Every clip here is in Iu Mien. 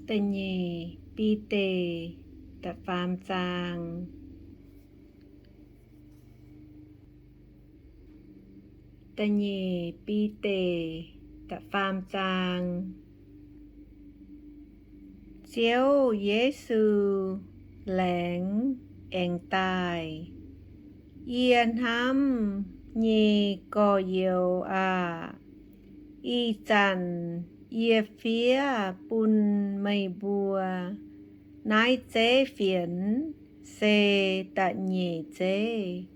Da'nyeic Bide da'faam zaang. Da'nyeic Bide da'faam zaang. Ziouv Yesu laengz aengx daaih, Yie hnamv nyei gorx-youz aah! Ih zanc yie fiev bun meih mbuo naaiv zeiv fienx se da'nyeic zeiv.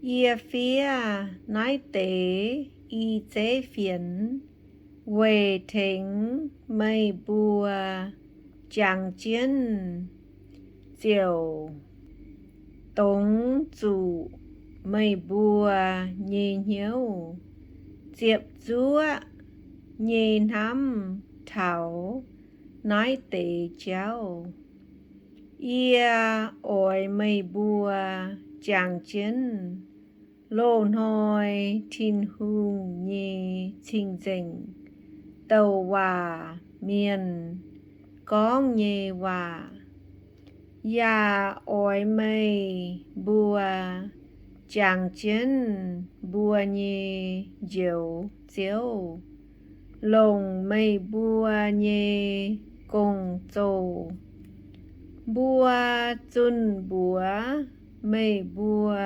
Yie fiev naaiv deix i zeiv fienx weic tengx meih mbuo jangx jienv ziouc dongz zuqc meih mbuo nyei hnyouv ziepc zuoqv nyei hnamv taux naaiv deix jauv. Yie oix meih mbuo jangx jienv loz-hnoi Tin-Hungh nyei cing-nzengc douc waac mienh gorngv nyei waac, yaac oix meih mbuo jangx jienv mbuo nyei Njoux Ziouv longc meih mbuo nyei gong-zoh mbuo zunh mbuox meih mbuo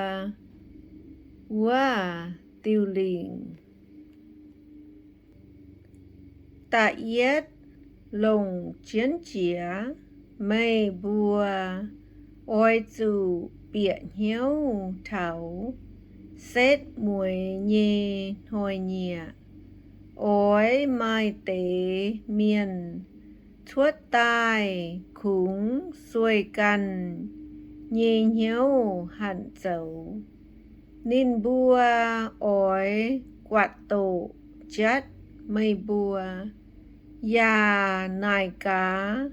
wuov diuh lingc. Da'yietv longc jienv jiex meih mbuo oix zuqc bieqc hnyouv taux setv mueiz nyei hnoi-nyieqc, oix maaih deix mienh cuotv daaih kungx sueih ganh nyei hnyouv hanc zoux. Ninh mbuo oix guatc doqc jatv meih mbuo, yaac naaic gaax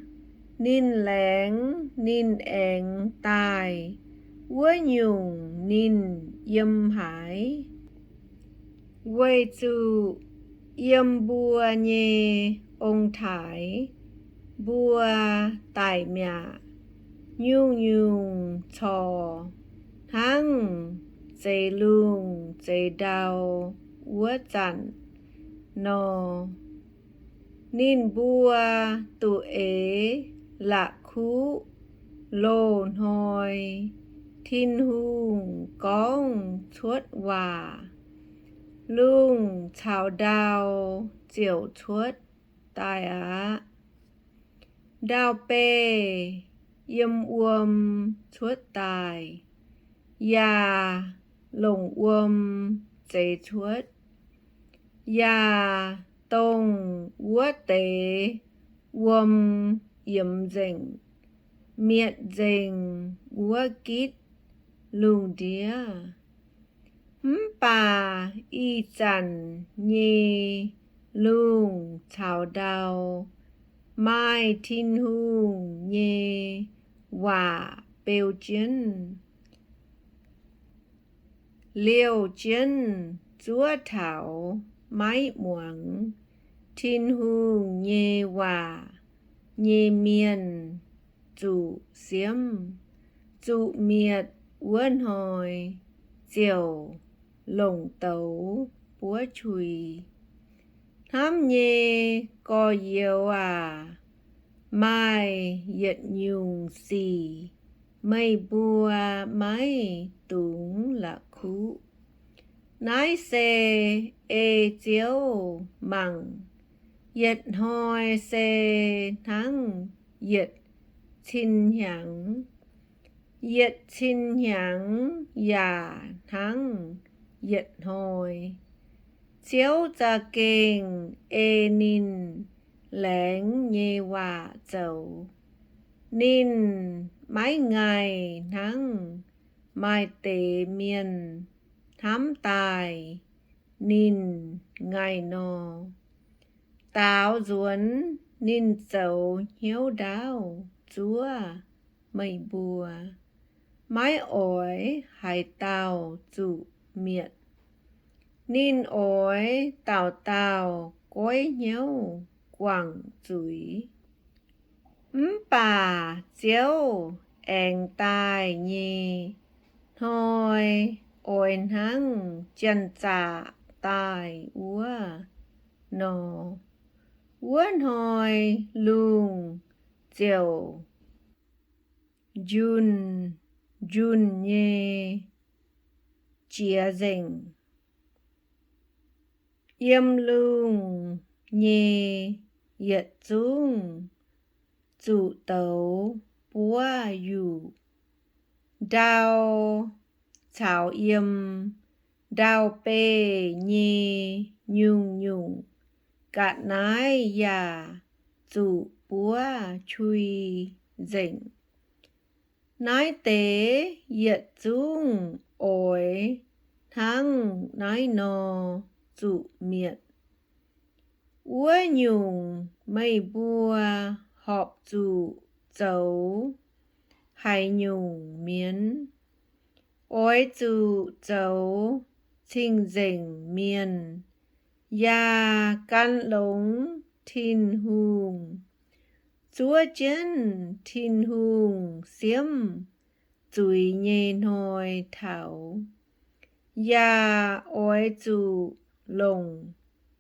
ninh laengz ninh aengx daaih wuov nyungc ninh yiem haaix. Weic zuqc yiem mbuo nyei ong-taaix mbuo daic mi'aqv, nyungc-nyungc corc hnangv zeix lungh zeix ndau wuov zanc nor. Ninh mbuo duqv eix la'kuqv loz-hnoi Tin-Hungh gorngv cuotv waac, lungh caux ndau ziouc cuotv daaih aqv. Ndau-beih yiem wuom cuotv daaih, yaac longc wuom zeix cuotv, yaac dongh wuov deix wuom yiemx nzengc, mietc nzengc wuov gitv lungh ndiev. Mv baac ih zanc nyei lungh caux ndau maaih Tin-Hungh nyei waac beu jienv, liouh jienv zuov taux maiv muangx Tin-Hungh nyei waac nyei mienh zuqc siemv, zuqc mietc wuov hnoi ziouc longc douz buov qui. Hnamv nyei gorx-youz aac, maaih yietc nyungc sic meih mbuo maiv dungx la'kuqv. Naaiv se ei Ziouv mangc. Yietc hnoi se hnangv yietc cin hnyangx, yietc cin hnyangx yaac hnangv yietc hnoi. Ziouv za'gengh ei ninh laengz nyei waac zoux. Ninh maiv ngaih hnangv maaih deix mienh hnamv daaih ninh ngaih nor. Daaux nzuonx ninh zoux hnyouv ndaauv zuov meih mbuo, maiv oix haaix dauh zuqc mietc. Ninh oix dauh dauh goiv hnyouv guangc zuiz. Mv baac Ziouv aengx daaih nyei hnoi oix hnangv janx-zaqc daaih wuov nor. Wuov hnoi lungh ziouc njunh njunh nyei jiex nzengc. Yiem lungh nyei yietc zungv zuqc douz buov yuqc. Ndau caux yiem ndau-beih nyei nyungc-nyungc ga'naaiv yaac zuqc buov qui nzengc. Naaiv deix yietc zungv oix hnangv naaiv nor zuqc mietc. Wuov nyungc, meih mbuo horpc zuqc zoux haaix nyungc mienh? Oix zuqc zoux cing-nzengc mienh, yaac gan longx Tin-Hungh, zuov jienv Tin-Hungh siemv zuiz nyei hnoi taux. Yaac oix zuqc longc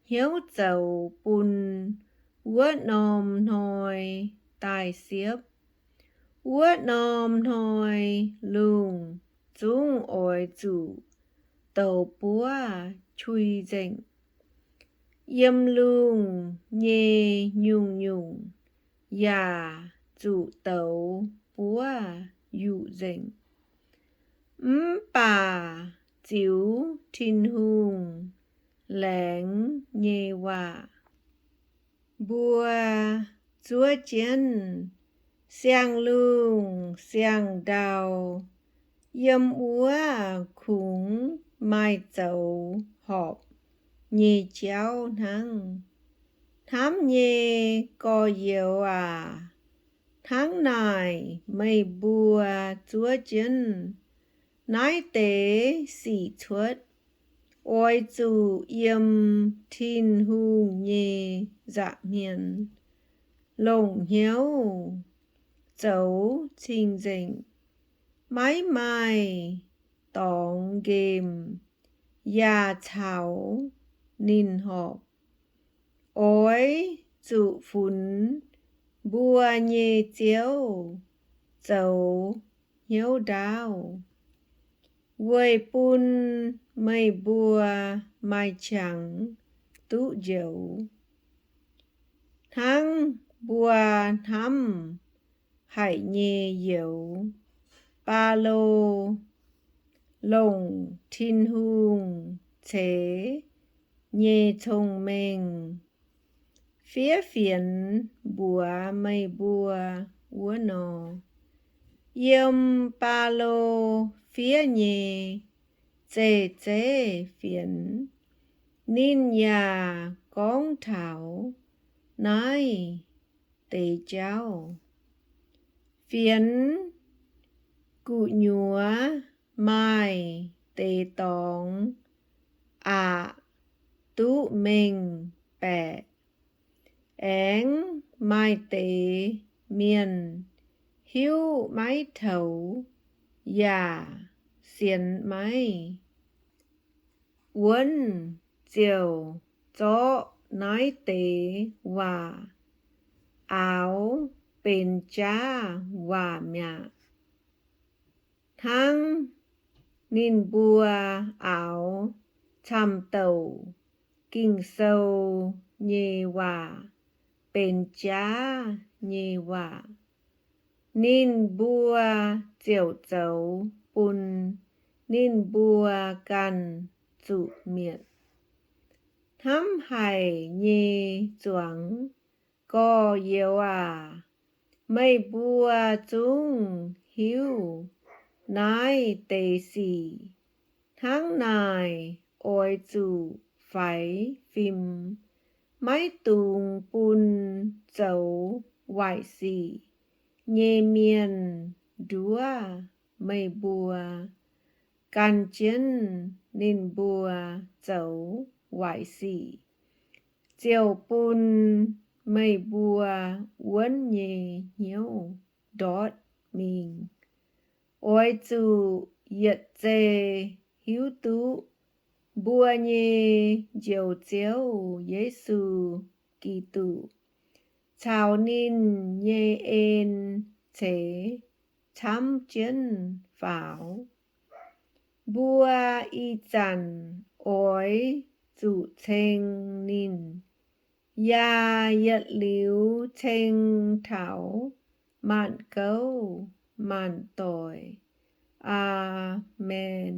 hnyouv zoux bun wuov norm hnoi daaih siepv. Wuov norm hnoi lungh zungv oix zuqc douz buov qui nzengc. Yiem lungh nyei nyungc-nyungc yaac zuqc douz buov yuqc nzengc. Mv baac ziux Tin-Hungh laengz nyei waac, mbuo zuov jienv siang-lungh siang-ndau yiem wuov kungx maaih zoux horpc nyei jauv hnangv. Hnamv nyei gorx-youz aac, hnangv naaic meih mbuo zuov jienv naaiv deix sic cuotv, oix zuqc yiem Tin-Hungh nyei nza'hmien longc hnyouv zoux cing-nzengc, maiv maaih dorngx nqemh yaac caux ninh horpc. Oix zuqc funx mbuo nyei Ziouv zoux hnyouv ndaauv, weic bun meih mbuo maaih qangx duqv njoux, hnangv mbuo hnamv haic nyei youz. Baulo longc Tin-Hungh ceix nyei cong-mengh fiev fienx mbuox meih mbuo wuov nor. Yiem Baulo fiev nyei zeiv-zeiv fienx, ninh yaac gorngv taux naaiv deix jauv. Fienx gu'nyuoz maaih deix dorngx aqc duqv mengh baeqc, aengx maaih deix mienh hiuv maiv toux yaac sienx maiv wuonv ziouc zorqv naaiv deix waac aaux benx jaav waac mi'aqv, hnangv ninh mbuo aaux camv-douc Ging-Sou nyei waac benx jaav nyei waac. Ninh mbuo ziouc zoux bun ninh mbuo ganh zuqc mietc. Hnamv haic nyei zuangx gorx-youz aac, meih mbuo zungv hiuv naaiv deix sic. Hnangv naaic, oix zuqc faix fim, maiv dungx bun zoux waaic sic nyei mienh nduov meih mbuo, gan jienv ninh mbuo zoux waaic sic, ziouc bun meih mbuo wuonv nyei hnyouv ndortv mingh. Oix zuqc yietc zei hiuv duqv mbuo nyei Njoux Ziouv Yesu Giduc caux ninh nyei en ceix camv jienv faaux. Mbuo ih zanc oix zuqc ceng ninh, yaac yietc liuz ceng taux maanc gouv maanc doic. Aamen.